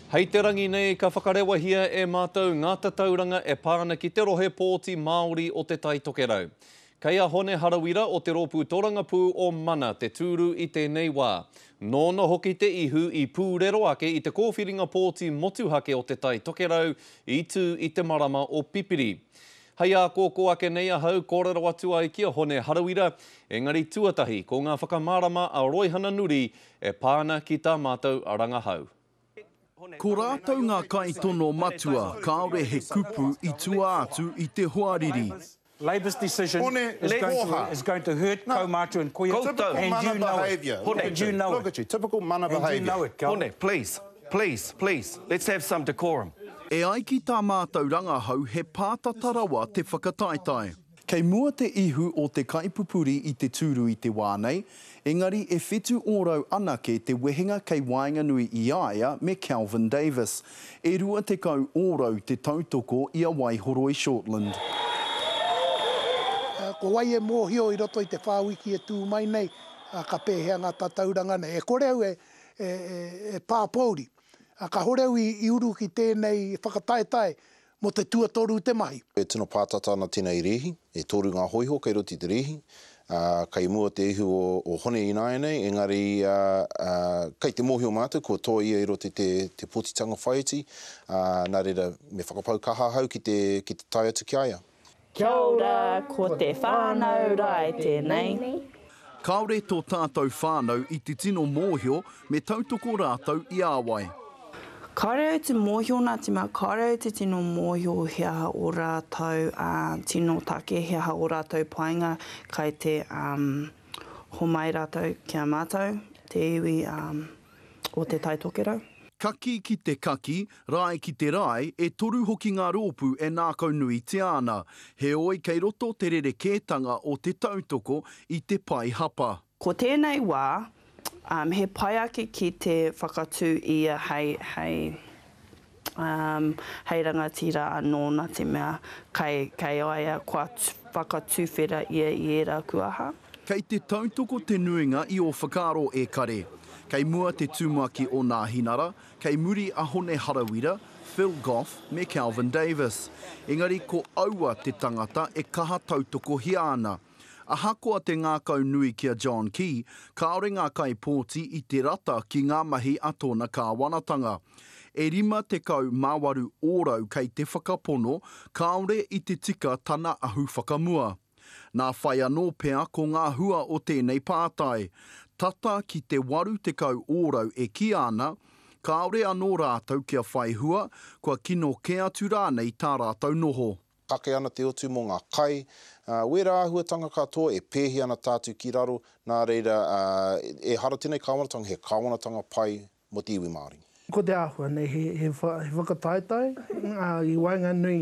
Hei te rangi nei ka whakarewahia e mātou ngā tatauranga e pā ana ki te rohe pōti Māori o Te Tai Tokerau. Kei a Hone Harawira o te rōpū torangapū o Mana te tūru i tēnei wā. Nōna hoki te ihu i pūrero ake i te kōwhiringa pōti motuhake o Te Tai Tokerau i tū i te marama o Pipiri. Hei ākōkō ake nei ahau kōrero atu ai ki a Hone Harawira, engari tuatahi ko ngā whakamārama a Roihana Nuri e pā ana ki tā mātou rangahau. Ko rātou ngā kaitono matua, kāore he kupu i tua atu i te hoariri. Labour's decision Hone, is going to, oha. is going to hurt No. kaumātua and kuia, Typical and mana you know it. behaviour. Hone, and you know Look it. at you, typical mana And you behaviour. know it, Kel. Hone, please, please, please, let's have some decorum. E ai ki tā mātou rangahau he pātata rawa te whakataetae. Kei mua te ihu o te kaipupuri i te tūru i te wā nei, engari e 7% anake te wehenga kei waenganui i a ia me Kelvin Davis. E 20% te tautoko i a Waihoroi Shortland. Ko wai e mōhio i roto i te whā wiki e tū mai nei, ka pēhea ngā tatauranga nei. E kore au e pāpōuri. Kāore au i uru ki tēnei whakataetae Mō te tuatoru te mahi. E tino pātata ana tēnei rēhi, e toru ngā hōiho kei roto i te rēhi, ā, kei mua te ihu o, o Hone ināianei, engari, ā, ā, kei te mōhio mātou kua toa ia i roto i te, te pōtitanga whāiti, ā, nā reira, me whakapau kaha ahau ki te, ki te tae atu ki a ia. Kia ora, ko te whānau rae tēnei. Kāore tō tātou whānau i te tino mōhio me tautoko rātou i a wai. Kāore au te mōhio nā te mea kāore au te tino mōhio he aha ō rātou tino take, he aha ō rātou painga kai te homai rātou ki a mātou, te iwi. o Te Tai Tokerau. Kaki ki te kaki, rae ki te rae, e toru hoki ngā rōpū e nākaunuitia ana. Heoi kei roto te rerekētanga o te tautoko i te pae hapa. Ko tēnei wā, he pai ake ki te whakatū ia hei, hei, hei rangatira anō nā te mea kei, kei a ia kua whakatuwhera ia i ērā kuaha. Kei te tautoko te nuinga i ō whakaaro e kare. Kei mua te tumuaki o Nāhinara, kei muri a Hone Harawira, Phil Goff me Kelvin Davis. Engari ko aua te tangata e kaha tautokohia ana. Ahakoa te ngākau nui ki a John Key, kāore ngā kaipōti i te rata ki ngā mahi a tōna kāwanatanga. E 58 ōrau kei te whakapono kāore i te tika tana ahu whakamua. Nā whai anō pea ko ngā hua o tēnei pātai. Tata ki te 80 ōrau e kīa ana, kāore anō rātou kia whai hua, kua kino kē atu rānei tā rātou noho. Kake ana te otu mō ngā kai, ā, wērā āhuatanga katoa e pēhi ana tātou ki raro, nā reira, ā, ehara tēnei kāwanatanga he kāwanatanga pai mō te iwi Māori. Ko te āhua nei he, he, he whakataetae i waenganui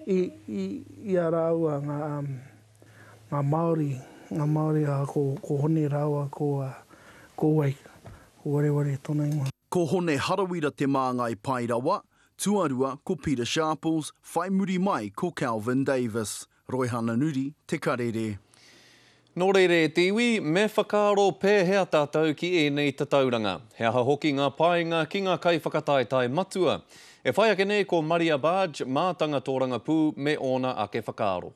i, i, i a rāua ngā, ngā Māori, ngā Māori a ko, ko Hone rāua ko, ko wai, ko Wareware tōna ingoa. Ko Hone Harawira te māngai pai rawa, tuarua ko Pita Sharples, whai muri mai ko Kelvin Davis. Roihana Nuri, Te Karere. Nō reira e te iwi, me whakaaro pēhea tātou ki ēnei tatauranga? He aha hoki ngā painga ki ngā kaiwhakataetae matua? E whai ake nei ko Maria Barge, mātanga tōrangapū me ōna ake whakaaro.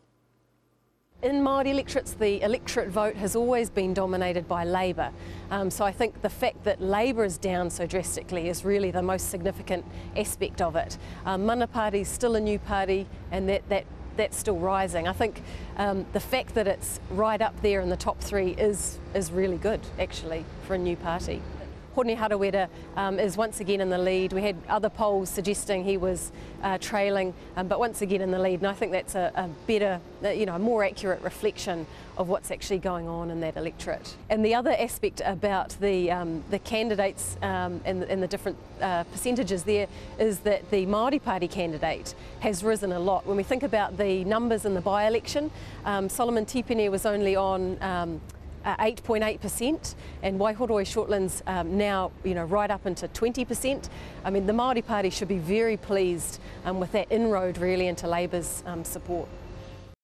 In Māori electorates, the electorate vote has always been dominated by Labour. Um, so I think the fact that Labour is down so drastically is really the most significant aspect of it. Um, Mana Party is still a new party and that, that that's still rising. I think um, the fact that it's right up there in the top three is, is really good, actually, for a new party. Hone Harawira um, is once again in the lead. We had other polls suggesting he was uh, trailing, um, but once again in the lead. And I think that's a, a better, uh, you know, a more accurate reflection of what's actually going on in that electorate. And the other aspect about the, um, the candidates um, and, and the different uh, percentages there is that the Māori Party candidate has risen a lot. When we think about the numbers in the by-election, um, Solomon Tipene was only on um, 8.8% uh, and Waihoroi Shortlands um, now you know right up into 20%. I mean the Māori Party should be very pleased um, with that inroad really into Labour's um, support.